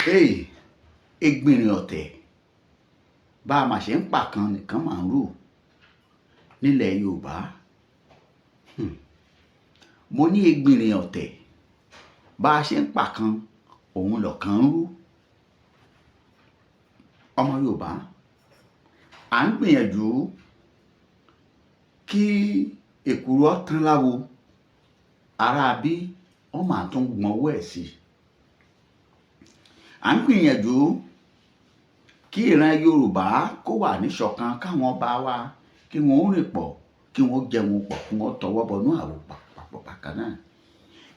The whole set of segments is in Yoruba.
Hey, Ẹgbìnrin ọ̀tẹ̀, bá a máa ṣe ń pa kan nìkan máa ń rù nílẹ̀ Yorùbá. Mo ní ẹgbìnrin ọ̀tẹ̀, bá a ṣe ń pa kan òun lọ̀kan ń rú. Ọmọ Yorùbá, à ń gbìyànjú kí èkùrọ́ tán láwo, ará bí wọ́n máa tún gbọ́n owó ẹ̀ sí. À ń gbìyànjú kí ìran Yorùbá kó wà níṣọ̀kan, káwọn ọba wa kí wọ́n ó rìn pọ̀, kí wọ́n jẹun pọ̀, kí wọ́n tọwọ́ bọnú àwo papọ̀ bákan náà.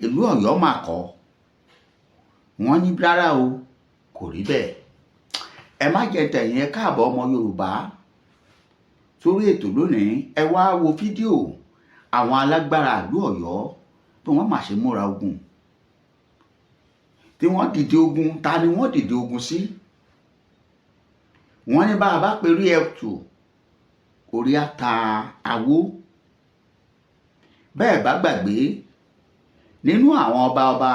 Ìlú Ọ̀yọ́ máa kọ́ wọ́n ní rárá o, kò rí bẹ́ẹ̀. Ẹ má jẹ́ tẹ̀yìn. Ẹ káàbọ̀, ọmọ Yorùbá, sórí ètò lónìí. Ẹ wá wo fídíò àwọn alágbára ìlú Ọ̀yọ́ bí wọ́n máa ṣe múra ogun, tí wọ́n dìde ogun. Ta ni wọ́n dìde ogun sí? Wọ́n ní bá a bá perí ẹtù, orí á ta awó. Bẹ́ẹ̀ bá gbàgbé, nínú àwọn ọba ọba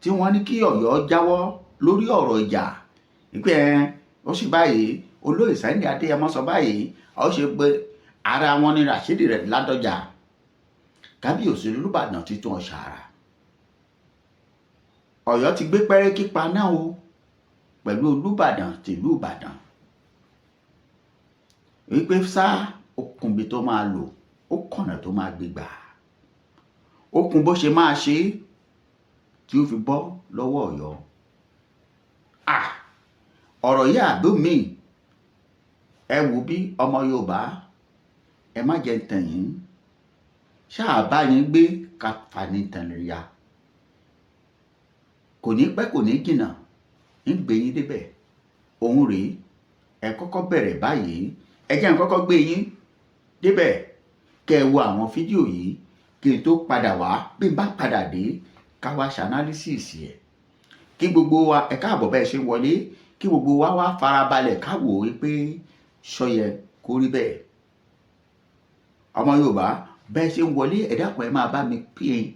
tí wọ́n ní kí Ọ̀yọ́ jáwọ́ lórí ọ̀rọ̀ ìjà ìpè ẹ, ó sì báyìí, olóyè Sunday Adéyẹmọ sọ báyìí, ó ṣe pé ara wọn ní Rasheed rẹ̀ Ládọjà, kábíyèsí Olúbàdàn títún Ọ̀ṣàrà. Ọ̀yọ́ ti gbé pẹ́rẹ́kí paná o pẹ̀lú Olúbàdàn tìlú Ìbàdàn, wípé sá okùnbi tó máa lò ó, kọ̀nà tó máa gbé gbà, okùn bó ṣe máa ṣe tí ó fi bọ́ lọ́wọ́ Ọ̀yọ́. Ah, ọ̀rọ̀ yìí àdó mi. Ẹ wò bí, ọmọ Yorùbá, ẹ má jẹ́ tàn yín, ṣáà bá yín gbé ká fani tàn ya. Kò ní pẹ́, kò ní jìnnà, ń gbé yín débẹ̀. Òun rèé. Ẹ kọ́kọ́ bẹ̀rẹ̀ báyìí. Ẹ jẹ́ n kọ́kọ́ gbé yín débẹ̀, kẹ́ ẹ wo àwọn fídíò yìí kí n tó padà wá. Bí n bá padà dé, ká wá ṣe analysis ẹ̀. Kí gbogbo wa, ẹ káàbọ̀ bẹ́ẹ̀ ṣe wọlé, kí gbogbo wa wá farabalẹ̀ ká wò ó pé ṣọyẹ kó rí bẹ́ẹ̀. Ọmọ Yorùbá, bẹ́ẹ̀ ṣe ń wọlé, ẹ dákun, ẹ máa bá mi pín,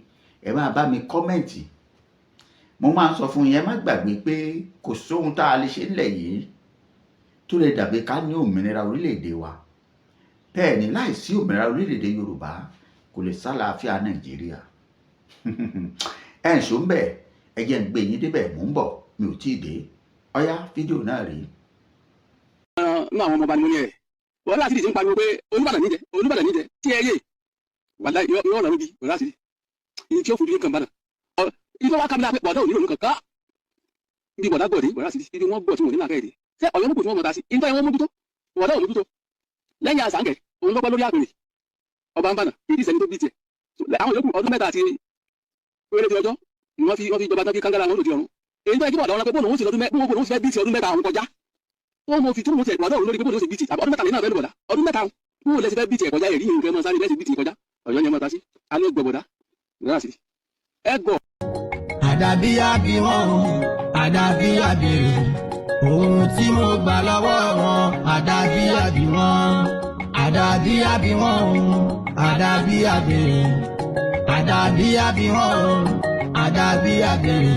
ẹ máa bá mi comment. Mo máa ń sọ fún yín, ẹ má gbàgbé pé kò sóhun tá a lè ṣe nílẹ̀ yìí tó lè dàbí ká ní òmìnira orílẹ̀-èdè wa. Bẹ́ẹ̀ ni, láìsí òmìnira orílẹ̀-èdè Yorùbá, kò lè sálàáfíà Nàìjíríà. Ẹ̀ ń ṣó ń bẹ̀. Ẹ jẹ́ ń gbé yín débẹ̀. Mò ń bọ̀, mi ò tíì dé. Ọ̀yá, fídíò náà rèé. Nínú àwọn ọmọ ọba ni mo ní ẹ wọ́n láti ti ń pariwo pé Olúbàdàn níjẹ, Olúbàdàn níjẹ tí ẹ yé wàlá yóò rà lóbi wọ́n láti rí tí ó fojú nǹkan bàdàn ìtọ́ wa kábílà pé bọ̀dá ò nílò nǹkan ká bí bọ̀dá gọ̀dé wọ́n láti rí ibi wọ́n gbọ̀ tí wọ́n ní làákẹ́ èdè ṣé Ọ̀yọ́ ló kù tí wọ́n mọ̀ ta sí ìtọ́ yẹn, wọ́n mójútó, bọ̀dá ò mójútó. Lẹ́yìn àṣàǹkẹ́, òun lọ́pẹ́ lórí àpèrè ọba ń bànà ìdí ìsẹ́ni tó bí tiẹ̀. Àwọn yòókù, ọdún 3 àti péréte ọjọ́ ni wọ́n fi jọba tán, fi kángara wọn lòdì ọ̀run. Èyí tó yẹ kí bọ̀dá wọn pé bóun òun sì lọ́dún mẹ́, bóun òun sì fẹ́ bí ti ọdún 3 àwọn kọjá tó mo fi tó mo tẹ̀ bọ̀dá òun lórí pé bóun ó sì bí ti ọdún 3 náà fẹ́ lò. Bọ̀dá, ọdún 3, bóun lẹ́sẹ̀ fẹ́ bí ti ẹ̀ kọjá ẹ̀rí nǹkan mọ́ sáré lẹ́sẹ̀ bí ti kọjá. Ọ̀yọ́ ni ẹ máa ta sí alẹ́ gbọ̀ bọ̀dá ìrora sí ẹ gọ̀. Àdàbí àbí wọn o, àdàbí àbèrè ohun tí mo gbà lọ́wọ́ wọn. Àdàbí àbí wọn, àdàbí àbí wọn o, àdàbí àbèrè, àdàbí àbí wọn o, àdàbí àbèrè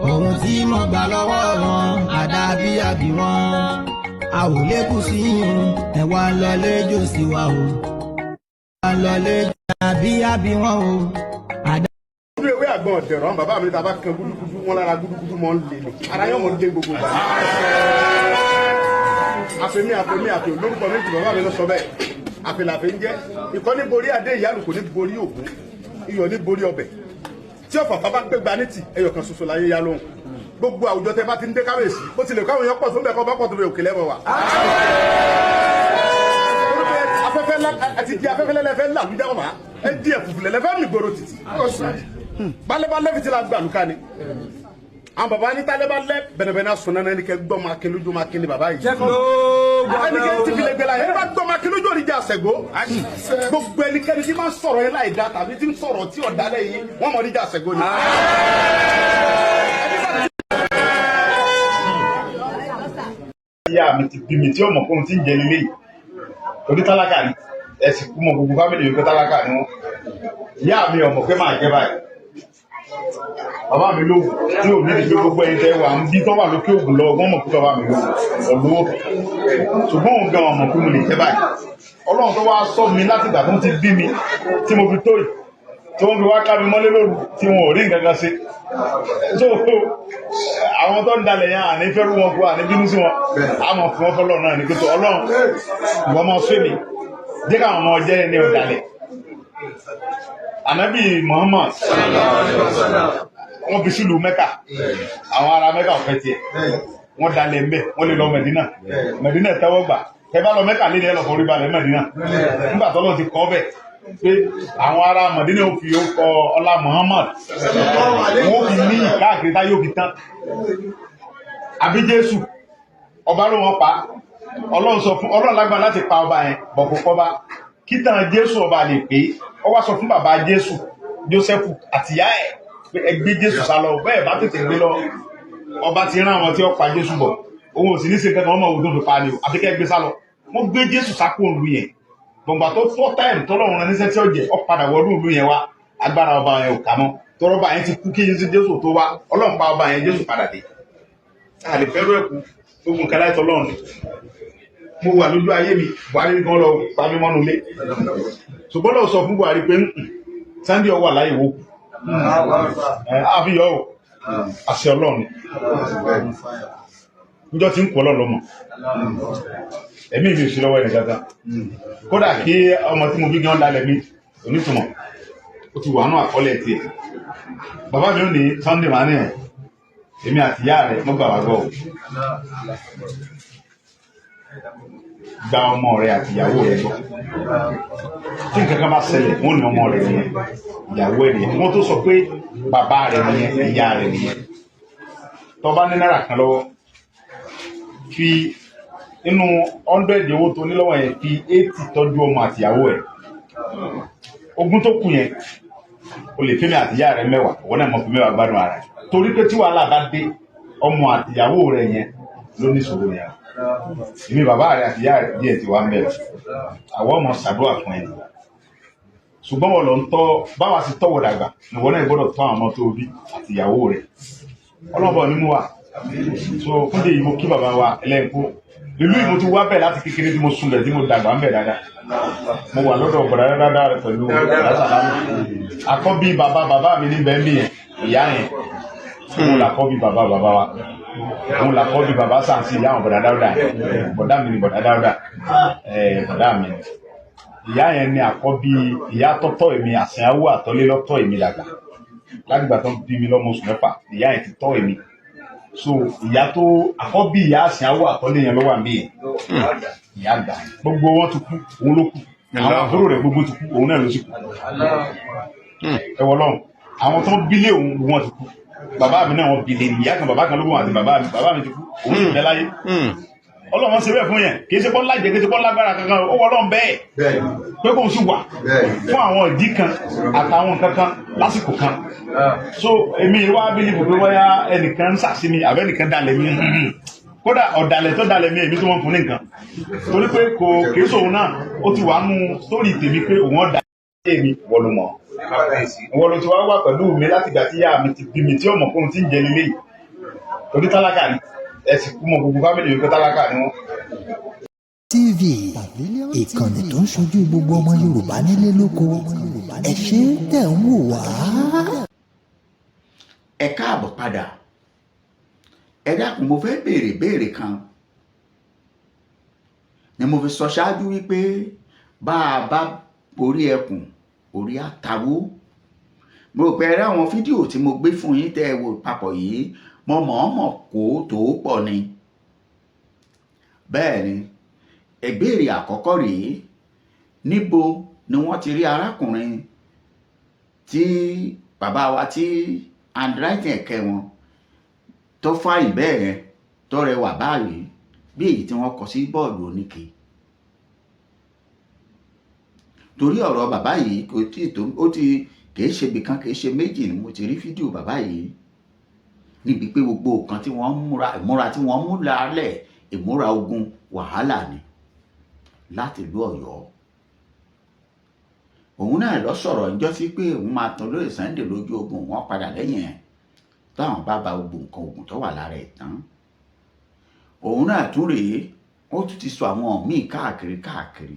ohun tí mo gbà lọ́wọ́ wọn. Àdàbí àbí wọn, a ò lékùn sí yín, ẹ wá lọ lẹ́jọ́ sí wa o, wá lọ lẹ́jọ́. Àdàbí àbí wọn o. Ojú ewé àgbọn ọ̀dẹ̀rọ̀, àwọn bàbá mi ta bá kan gúdúgúdú wọn lára, gúdúgúdú mọ́ ń lè ní ara yóò mọ̀ dé gbogbo gbà. Àfẹ̀mí, àfẹ̀mí, àfẹ̀ lórúkọ méjì, bàbá mi lọ sọ bẹ́ẹ̀. Àfẹ̀làfẹ̀ ń jẹ́ ìkọ́ ní borí adé ìyálù, kò ní borí ògún, iyọ̀ ní borí ọbẹ̀. Tí ọ̀fàfà bá gbégbá ní tì, ẹyọ kan ṣoṣo láyé yá lóhùn. Gbogbo àwùjọ tẹ bá ti ń dé, kábíyèsí, bó tilẹ̀ káwọn èèyàn pọ̀ tó ń bẹ̀, kọ́ bá pọ̀ tó bẹ̀, òkè lẹ́wọ̀ wà. Afẹ́fẹ́ àti di afẹ́fẹ́ lẹ́lẹ́fẹ́ làlújá wà, ẹ di ẹ̀fùfù lẹ́lẹ́fẹ́ mi gbòòrò títì balẹ̀balẹ̀ fi ti la gbàlùkà ni. Àwọn baba ní talẹ́balẹ̀ bẹ̀nẹ̀bẹ̀nẹ̀ sùn nánà. Ẹni kẹ́ gbọ́ máa kí lójú máa kí ni baba yìí. Ẹni kẹ́ ti filẹ̀ gbẹ̀la ẹni bá gbọ́ máa kí lójú òrìjà àṣẹ̀gbó. Gbogbo ẹnikẹ́ni tí máa ń sọ̀rọ̀ yẹn láì da tàbí tí ń sọ̀rọ̀ tí ọ̀dà lẹ́yìn, wọ́n mọ̀ níjà àṣẹ̀gbó ni. Ẹni bá Ìyá mi ti bí mi tí ó mọ̀ pé ohun tí ń jẹ lílé yìí torí tálákà ni. Ẹ sì kú mọ gbogbo family mi pé tálákà ni wọ́n. Ìyá mi ò mọ̀ pé máa jẹ báyìí. Bàbá mi lóògùn tí ò ní ìdí pé gbogbo ẹni tẹ́ wà ń bí tó wà lókè ògùn lọ, wọ́n mọ̀ pé bàbá mi lóògùn ọ̀lọ́wọ́, ṣùgbọ́n òun gan ọmọ pé mo lè jẹ́ báyìí. Ọlọ́run tó wá sọ mi láti ìgbà tó ti bí mi tí mo fi tó yìí, tí wọ́n fi wá ká mi mọ́lé lóru tí wọn ò rí nǹkan kan ṣe. So àwọn tó ń dalẹ̀ yẹn, àní fẹ́rù wọn kú, àní bínú sí wọn, àmọ̀ fún wọn fọlọ́run náà ní pé tó Ọlọ́run ìwọ máa fẹ́ mi jẹ́ káwọn ọmọ jẹ́ ẹni ọ̀dàlẹ̀. Ànábì Muhammad, wọ́n fi sílùú Mẹ́kà, àwọn ará Mẹ́kà ò fẹ́ tiẹ̀, wọ́n dalẹ̀ ńbẹ̀, wọ́n lè lọ Mẹ̀dínà. Mẹ̀dínà tẹ́wọ́ gbà. Ẹ bá lọ Mẹ́kà lé ní ẹ lọ forí balẹ̀ Mẹ̀dínà nígbà tó lọ ti kọ́ bẹ̀ pé àwọn ará Mẹ̀dínà ò fi orúkọ ọlá Muhammad, wọ́n fi ní káàkiri tá yóò fi tán. Àbí Jésù, ọba ló wọn pa. Ọlọ́run sọ fún, Ọlọ́run lágbára láti pa ọba yẹn bọ̀kú kọ́ba kíntàn Jésù ọba lè pé ọ wá sọ fún bàbá Jésù, Jósẹ́fù, àtìyá ẹ̀ pé ẹ gbé Jésù sá lọ. Bẹ́ẹ̀ bá tètè gbé lọ, ọba ti rán àwọn tí ó pa Jésù bọ̀, òun ò sì ní ṣe kankan, wọn mọ̀ òun tó fi pa ni o, àfi kẹ́ ẹ gbé sá lọ. Wọ́n gbé Jésù sá kúrò ìlú yẹn. Gbọ̀ngbà tó tọ́ táìmù tọ́lọ́run rán níṣẹ́ tí ó jẹ́, ọ padà wọnú ìlú yẹn wá, agbára ọba yẹn ò ká mọ́, tọrọ ọba yẹn ti kú kí Jésù tó wá. Ọlọ́run pa ọba yẹn, Jésù padà dé. A lè fẹ́rù ẹ̀kú gbogbo nǹkan láì tọ́lọ́run ni. Mo wà lójú ayé mi, Buhari gan lọ pa mí mọ́nu ilé, ṣùgbọ́n lọ sọ fún Buhari pé Sunday ọwọ́ àláyé wo kù ẹ àfihàn o, àṣẹ Ọlọ́run níjọ́ tí ń kọ́ Ọlọ́run lọ́mọ. Ẹ̀mí mi ò sí lọ́wọ́ ẹnì kankan. Kódà kí ọmọ tí mo bí gan dalẹ̀ mi, onítùmọ̀ ó ti wà nù àkọọ́lẹ̀ tiẹ̀. Bàbá mi ò ní Sunday máa ní ẹ̀, èmi àti ìyá rẹ̀ mo gbà wá gbọ́ o, gba ọmọ rẹ àti ìyàwó rẹ gbọ́. Tí nǹkan kan bá ṣẹlẹ̀, wọ́n ní ọmọ rẹ nìyẹn, ìyàwó ẹ̀ nìyẹn, wọ́n tó sọ pé bàbá rẹ nìyẹn, ìyá rẹ nìyẹn. Tó bá ní náírà kan lọ́wọ́, fi inú 100 owó tó ní lọ́wọ́ yẹn, fi 80 tọ́jú ọmọ àti ìyàwó ẹ̀. Ogún tó kù yẹn, o lè fẹ́mi àti ìyá rẹ 10, òun náà mọ̀ fi 10 gbádùn ara rẹ̀, torí pé tí wàhálà bá dé, ọmọ àti ìyàwó rẹ yẹn ló ní ìṣòro yẹn. Èmi bàbá rẹ àti ìyá rẹ díẹ̀ ti wá ń bẹ̀rẹ̀, àwọn ọmọ ṣàdúrà fún ẹ, ṣùgbọ́n wọn lọ ń tọ́ báwa sì tọ́wọ́ dàgbà, ìwọ náà gbọ́dọ̀ tọ́ àwọn ọmọ tó bí àti ìyàwó rẹ. Ọlọ́bọ̀ ni mú wa. So fún dèyí, mo kí bàbá wa ẹlẹ́nkó. Ìlú yìí, mo ti wá bẹ̀ láti kékeré tí mo sùn bẹ̀ tí mo dàgbà ń bẹ̀ dáadáa. Mo wà lọ́dọ̀ bọ̀dá dáadáa rẹ pẹ̀lú bọ̀dá Sàlámù, àkọ́bí bàbá bàbá mi ní bẹ́ẹ̀ mi yẹn. Ìyá yẹn, òun làkọ́bí bàbá bàbá wa, òun làkọ́bí bàbá sàǹsì, ìyá àwọn bọ̀dá dáúdà yẹn. Bọ̀dá mi ni bọ̀dá dáúdà ẹ̀, bọ̀dá mi ni. Ìyá yẹn ni àkọ́bí ìyá tọ́tọ́ èmi àsìnwó àtọ́lé lọ́tọ́ èmi dàgbà. Látìgbà tó bí mi lọ́mọ oṣù 6, ìyá yẹn ti tọ́ èmi. So ìyá tó àkọ́bí ìyá àsìnwó àtọ́lé yẹn ló wà níbí yẹn. Ìyá àgbà, gbogbo wọn ti kú, òun ló kù. Àwọn àbúrò rẹ̀ gbogbo ti kú, òun náà ló sì kú. Ẹ wọ lọ́run, àwọn tó bílé òun wọn ti kú. Bàbá mi náà, wọn bílé ìyá kan, bàbá kan ló wọn àti bàbá mi. Bàbá mi ti kú, òun sì bẹ láyé. Ọlọ́run ṣe bẹ́ẹ̀ fún yẹn. Kì í ṣe pọ́n lájẹ, kì í ṣe pọ́n lágbára kankan, ó wọ Ọlọ́run bẹ́ẹ̀ pé kóun sì wà fún àwọn ìdí kan àtàwọn nǹkan kan lásìkò kan. So èmi wá believe pé wáyà ẹnìkan ń sàṣì mi àbẹ́ ẹnìkan dalẹ̀ mi. Kódà ọ̀dàlẹ̀ tó dalẹ̀ mi, èmi tó wọ́n fún ní nǹkan, torí pé kò kìí sòun náà, ó ti wà nù sórí tèmi pé òun ọ̀dà èmi. Wọ́n ló mọ̀, wọ́n ló ti wá wà pẹ̀lú mi láti ìgbà tí ìyá mi ti bí mi tí ọmọ fóun ti ń jẹ lélẹ́yìí, torí tálákà ni. Ẹ sì kú mọ gbogbo family mi pé tálákà ni wọ́n. TV, ìkànnì tó ń ṣojú gbogbo ọmọ Yorùbá nílé lóko. Ẹ ṣé tẹ̀ ń wò wá. Ẹ káàbọ̀ padà. Ẹ dákun, mo fẹ́ béèrè béèrè kan ni mo fi sọ ṣáájú wípé bá a bá borí ẹkùn, orí àtàwó. Mo rò pé ẹ rí àwọn fídíò tí mo gbé fún yín tẹ́ ẹ wò papọ̀ yìí. Mo mọ̀ọ́mọ̀ kó tó pọ̀ ni. Bẹ́ẹ̀ ni, ìbéèrè àkọ́kọ́ rèé: níbo ni wọ́n ti rí arákùnrin tí bàbá wa tí handwriting ẹ̀kẹ́ wọn tó fine bẹ́ẹ̀ yẹn, tó rẹwà báyìí, bí èyí tí wọ́n kọ sí bọ́ọ̀lù oníke? Torí ọ̀rọ̀ bàbá yìí kò tí tó, ó ti kìí ṣe ibìkan, kìí ṣe méjì ni mo ti rí fídíò bàbá yìí, níbi pé gbogbo nǹkan tí wọ́n ń múra, ìmúra tí wọ́n mú lálẹ́, ìmúra ogun wàhálà ni láti ìlú Ọ̀yọ́. Òun náà lọ sọ̀rọ̀ níjọ́ sí pé òun máa tán lóye Sunday lójú ogun, wọ́n padà lẹ́yìn ẹ̀. Táwọn bá ba gbogbo nǹkan oògùn tó wà lára ẹ̀ tán, òun náà tún rèé, ó tún ti sọ àwọn míì káàkiri káàkiri.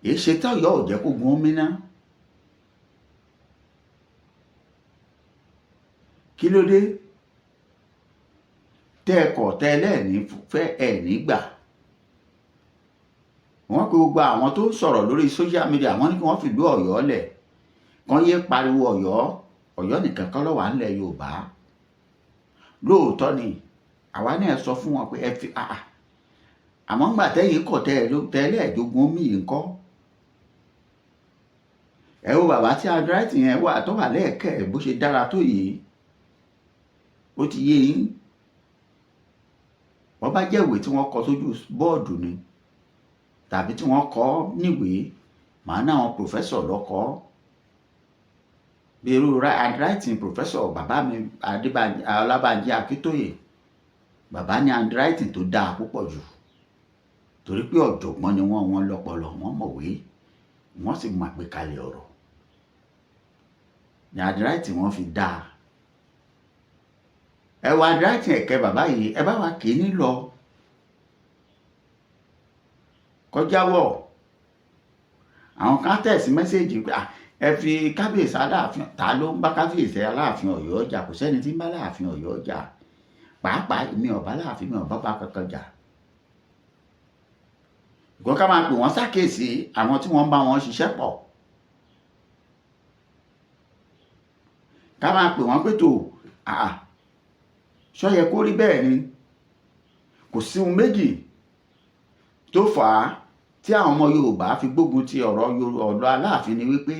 Èyí ṣe tọ́yọ̀ ò jẹ́ kó gun omi ná. Kí ló dé tẹ́ ẹ kọ̀ tẹ́ ẹ lẹ́ẹ̀ní fẹ́ ẹ̀ nígbà? Wọ́n pe gbogbo àwọn tó ń sọ̀rọ̀ lórí social media, wọ́n ní kí wọ́n fìlú Ọ̀yọ́ lẹ̀, kán yé pariwo Ọ̀yọ́. Ọ̀yọ́ nìkan kọ́ ló wà ńlẹ̀ Yorùbá. Lóòótọ́ ni àwa náà sọ fún wọn pé ẹ fi àà, àmọ́ ńgbà tẹ́yìn kọ̀ tẹ́ ẹ lẹ́ẹ̀dógún omi yìí ńkọ́? Ẹ wo bàbá tí handwriting yẹn wà tó wà lẹ́ẹ̀kẹ́ bó ṣe dára tó yìí, ó ti yé yín. Wọ́n bá jẹ́ ìwé tí wọ́n kọ sójú bọ́ọ̀dù ni tàbí tí wọ́n kọ níwèé, màá ní àwọn professor lọ́kọ́ bí irú handwriting professor bàbá mi Adébánjí Ọlábánjí Akíntóyè. Bàbá ní handwriting tó dáa púpọ̀ jù, torí pé ọ̀jọ̀gbọ́n ni wọ́n, wọ́n lọ́pọlọ, wọ́n mọ̀wé, wọ́n sì mọ àgbékalẹ̀ ọ̀rọ̀ ní handwriting wọ́n fi dáa. Ẹ wá handwriting ẹ̀kẹ́ bàbá yìí, ẹ bá wa kì í nílọ kọjáwọ̀. Àwọn kan tẹ̀sí mẹ́sẹ̀gì pé ẹ fi kábíyèsí Aláàfin, ta ló ń bá kábíyèsí Aláàfin Ọ̀yọ́ jà? Kò sẹ́ni tí ń bá Aláàfin Ọ̀yọ́ jà. Pàápàá èmi ò bá Aláàfin, mi ò bá bá kankan jà. Ìkọ́ ká máa pè wọ́n ṣàkíyèsí àwọn tí wọ́n ń bá wọn ṣiṣẹ́ pọ̀, ká máa pè wọ́n pé tó àà ṣó yẹ kó rí bẹ́ẹ̀ ni. Kò sí ohun méjì tó fà á tí àwọn ọmọ Yorùbá fi gbógun ti ọ̀rọ̀ ọ̀dọ̀ Aláàfin ni wípé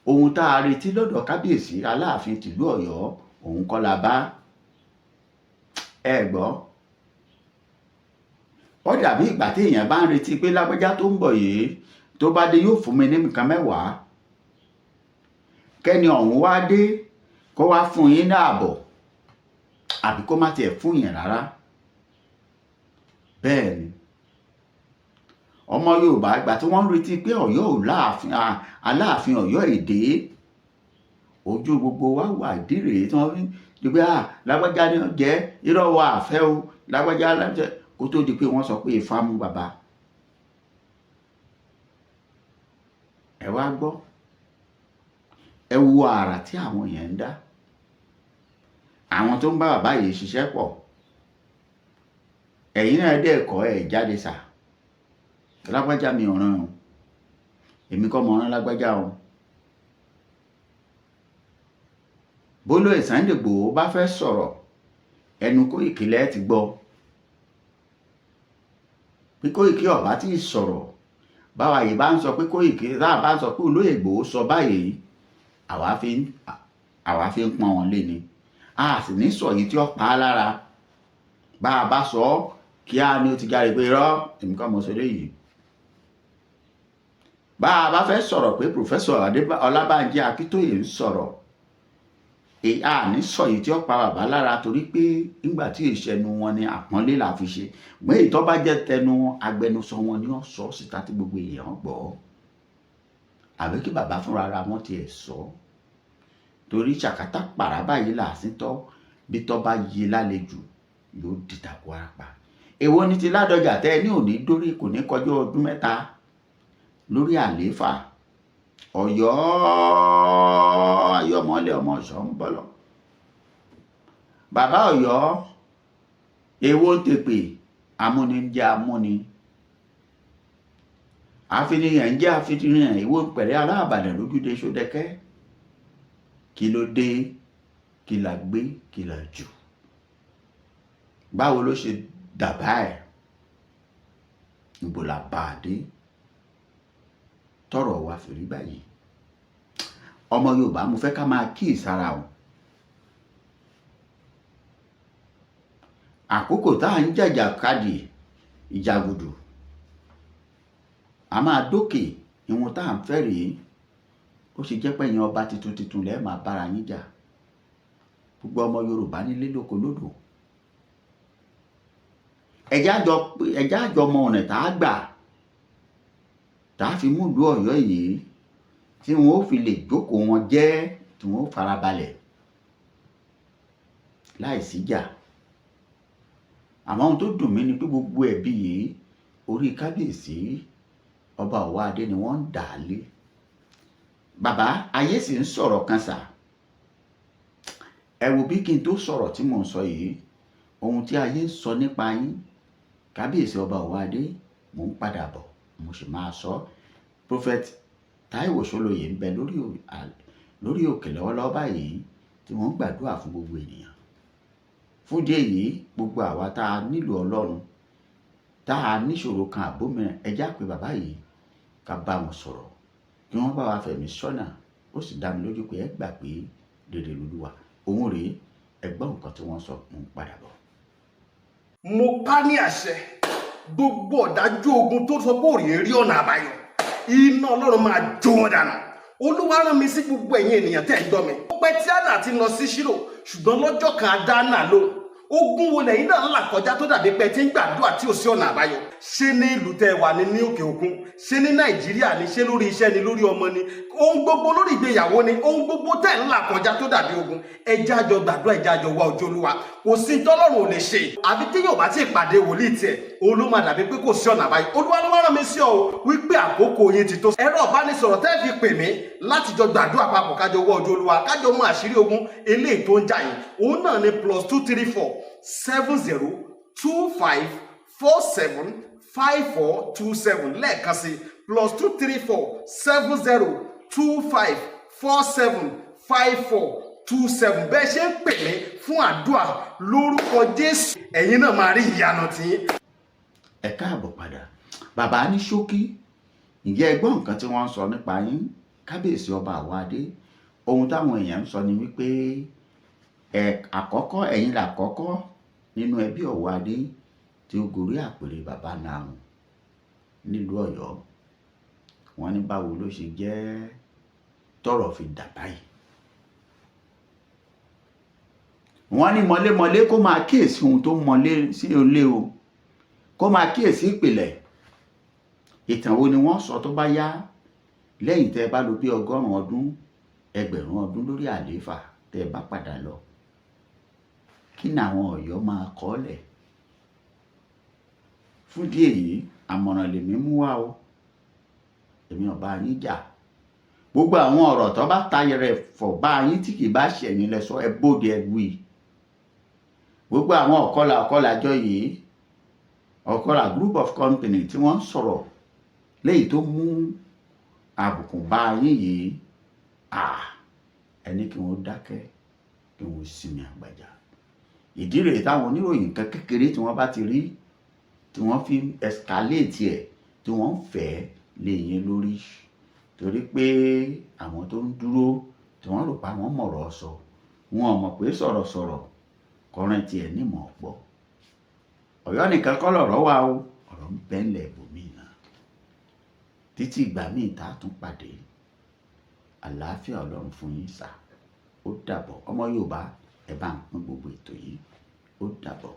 ohun tá a retí lọ́dọ̀ kábíyèsí Aláàfin tìlú Ọ̀yọ́ òun kọ́ la bá. Ẹ gbọ́, ó dàbí ìgbà tí èèyàn bá ń retí pé lágbájá tó ń bọ̀ yìí tó bá dé yóò fún mi ní nǹkan mẹ́wàá, kẹ́ni ọ̀hún wá dé kó wá fún yín ní ààbọ̀ àbí kó má tiẹ̀ fún yín rárá. Bẹ́ẹ̀ ni ọmọ Yorùbá ìgbà tí wọ́n ń retí pé Ọ̀yọ́ ò láàfin, Aláàfin Ọ̀yọ́ èdè ojú gbogbo wa wà ìdí rèé tí wọ́n fi di pé lágbájá ni ó jẹ́, irọ́ wa àfẹ́ o, lágbájá lájẹ́, kó tó di pé wọ́n sọ pé Ifá mú bàbá. Ẹ wá gbọ́, ẹ wo àrà tí àwọn èèyàn ń dá, àwọn tó ń bá bàbá yìí ṣiṣẹ́ pọ̀. Ẹ̀yin náà dẹ̀ kọ́ ẹ̀ jáde sà, lágbájá mi ò ràn o, èmi kọ́ mo rán lágbájá o. Bólóyè Sunday Igboho bá fẹ́ sọ̀rọ̀, ẹnu Kóìkí lẹ́ ti gbọ́. Bí Kóìkí ọ̀bá tí ì sọ̀rọ̀, báwa yìí bá ń sọ pé Kóìkí, tá a bá ń sọ pé olóyè Ìgbòho sọ báyìí, àwa fi ń pọ́n wọn lé ni. A sì ní sọ yìí tí ó pa á lára. Bá a bá sọ ọ́, kí á ní ó ti jáde pé irọ́, èmi kọ́ mo sọ eléyìí. Bá a bá fẹ́ sọ̀rọ̀ pé Professor Ọlábánjí Akíntóyè ń sọ̀rọ̀, a ní sọ yìí tí ó pa bàbá lára, torí pé nígbà tí ìṣẹ́nu wọn ni àpọ́nlé là fi ṣe. Gbé ìtọ́ bá jẹ́ tẹnu agbẹnusọ wọn ni ó sọ síta tí gbogbo èèyàn gbọ́, àbí kí bàbá fúnra ra wọn tiẹ̀ sọ. Torí ṣàkátà pàrà báyìí là sí tọ́, bí tọ́ bá yé lálejò yóò dìtàkù ara pa. Èwo ni ti Ládọjà tẹ́ ẹ ní òní dórí kò ní kọjá ọdún mẹ́ta lórí àlééfà? Ọ̀yọ́ ayọ̀mọ́lẹ̀ ọmọ ọ̀ṣọ́ ń bọ̀ lọ. Bàbá Ọ̀yọ́, èwo ń tèpè amúni ń jẹ́ amúni, àfinihàn ń jẹ́ àfinihàn, èwo ń pẹ̀lẹ́ aláàbàdàn lójúde Ṣódẹkẹ́? Kí ló dé? Kí la gbé? Kí la jù? Báwo ló ṣe dàbá ẹ̀? Níbo la bá a dé tọ́rọ̀ wa fi rí báyìí? Ọmọ Yorùbá, mo fẹ́ ká máa kíyèsára o. Àkókò tá à ń jàjàkadì ìjàgùdù, a máa dókè ìwọ̀n tá à ń fẹ́ rèé. Ó ṣe jẹ́ pé ẹ̀yin ọba tuntun tuntun lẹ́ẹ̀ máa bára yín jà. Gbogbo ọmọ Yorùbá nílé lóko lódò, ẹ̀já àjọ ọmọ ọ̀nà tá a gbà tá a fi mú ìlú Ọ̀yọ́ yìí tí wọn ó fi lè jókòó wọn jẹ́. tí wọ́n farabalẹ̀ láì síjà. Àmọ́ ohun tó dùn mí ni pé gbogbo ẹ̀bi yìí, orí kábíyèsí ọba Ọ̀wọ́adé ni wọ́n ń dà á lé. Bàbá, ayé sì ń sọ̀rọ̀ kan sà. Ẹ wo bí kí n tó sọ̀rọ̀ tí mò ń sọ yìí, ohun tí ayé ń sọ nípa yín, kábíyèsí ọba Ọ̀wọ́adé, mò ń padà bọ̀, mo sì máa sọ. Prophet Táíwò Ṣólóyè ń bẹ lórí òkè lọ́wọ́lọ́wọ́ báyìí tí wọ́n ń gbàdúrà fún gbogbo ènìyàn. Fún ìdí èyí, gbogbo àwa tá a nílò Ọlọ́run, tá a níṣòro kan àbómìíràn, ẹ já pé bàbá yìí ká bá wọn sọ̀rọ̀, kí wọ́n bá wa fẹ̀mí sọ́nà. Ó sì dá mi lójú pé ẹ gbà pé rere lolúwa. Òun rèé, ẹ gbọ́ nǹkan tí wọ́n sọ, mò ń padà bọ̀. Mo pa ní àṣẹ, gbogbo ọ̀dájú ogun tó sọ pé òrìí rí ọ̀nà àbáyọ, iná Ọlọ́run máa jó wọn dànù. Olúwa rán mi sí gbogbo ẹ̀yin ènìyàn tẹ́ ń gbọ́ mi. Ó pẹ́ tí Hánà ti lọ sí Ṣílò, ṣùgbọ́n lọ́jọ́ kan a dá Hánà lóhùn. Ogun wo lẹ́yìn náà ń là kọjá tó dàbí pé tí ń gbàdúrà tí ò sí ọ̀nà àbáyọ? Ṣé ní ìlú tẹ́ wà ní, ní òkè òkun? Ṣé ní Nàìjíríà ni? Ṣé lórí iṣẹ́ ni, lórí ọmọ ni, ohun gbogbo, lórí ìgbéyàwó ni, ohun gbogbo tẹ́ ń là kọjá tó dàbí ogun, ẹ jẹ́ á jọ gbàdúrà, ẹ jẹ́ á jọ wá ojú Olúwa. Kò sí tọ́lọ́run ò lè ṣe. Àfi tí yóò bá tí ì pàdé wòlíì tiẹ̀, òun ló máa dàbí pé kò sí ọ̀nà àbáyọ. Olúwa ló wá rán mi sí ọ wípé àkókò yín ti tó. Ẹ̀rọ ìbánisọ̀rọ̀ tẹ́ fi pè mí láti jọ gbàdúrà papọ̀, kájọ wá ojú Olúwa, kájọ mú àṣírí ogun eléyìí tó ń jà yín, òun náà ni +234 70 25 47 54 27. Lẹ́ẹ̀kan sí, +234 70 25 47 54 27. Bẹ́ẹ̀ ṣe ń pè mí fún àdúrà, lórúkọ Jésù, ẹ̀yin náà máa rí ìyanu tiyín. Ẹ káàbọ̀ padà. Bàbá, ní ṣókí, ǹjẹ́ ẹ gbọ́ nǹkan tí wọ́n ń sọ nípa yín, kábíyèsí ọba Àwọ̀adé? Ohun táwọn èèyàn ń sọ ni wípé ẹ àkọ́kọ́, ẹ̀yin làkọ́kọ́ nínú ẹbí Ọ̀wọ́adé tí ó gorí àpèrè bàbá náà nílùú Ọ̀yọ́. Wọ́n ní báwo ló ṣe jẹ́ tọ́rọ̀ fi dà báyìí? Wọ́n ní mọ̀lémọ̀lé kó máa kíyèsí ohun tó mọ̀lé sí ilé o, kó máa kíyèsí ìpìlẹ̀. Ìtàn wo ni wọ́n sọ tó bá yá, lẹ́yìn tẹ́ ẹ bá lò bí 100 ọdún, 1000 ọdún lórí àlééfà, tẹ́ ẹ bá padà lọ? Kí ni àwọn Ọ̀yọ́ máa kọ́ lẹ̀? Fún ìdí èyí, àmọ̀ràn lèmi mú wá o. Èmi ò bá yín jà. Gbogbo àwọn ọ̀rọ̀ tó bá tayẹrẹ fọ̀ bá yín tí kì bá ṣẹ̀yìn lẹ sọ, ẹ bóde, ẹ wí. Gbogbo àwọn ọ̀kọ́là ọ̀kọ́là jọ yìí, ọ̀kọ́là group of company tí wọ́n ń sọ̀rọ̀ léyìí tó mú àbùkù bá yín yìí, ẹni kí wọ́n dákẹ́, kí wọ́n sinmi àgbàjà. Ìdí rèé táwọn oníròyìn kan kékeré tí wọ́n bá ti rí, tí wọ́n fi ń escalate ẹ̀, tí wọ́n ń fẹ́ lé yín lórí, torí pé àwọn tó ń dúró tí wọ́n rò pé àwọn mọ̀rọ̀ sọ, wọn ò mọ̀ pé sọ̀rọ̀sọ̀rọ̀ kọrin tiẹ̀ nímọ̀ ọ̀pọ̀. Ọ̀yọ́ nìkan kọ́ lọ̀rọ̀ wà o, ọ̀rọ̀ ń bẹ ńlẹ̀ ibòmíì náà. Títí ìgbà míì tá a tún pàdé, àlàáfíà Ọlọ́run fún yín sà. Ó dàbọ̀. Ọmọ Yorùbá, ẹ bá ń pín gbogbo ètò yìí. Ó dàbọ̀.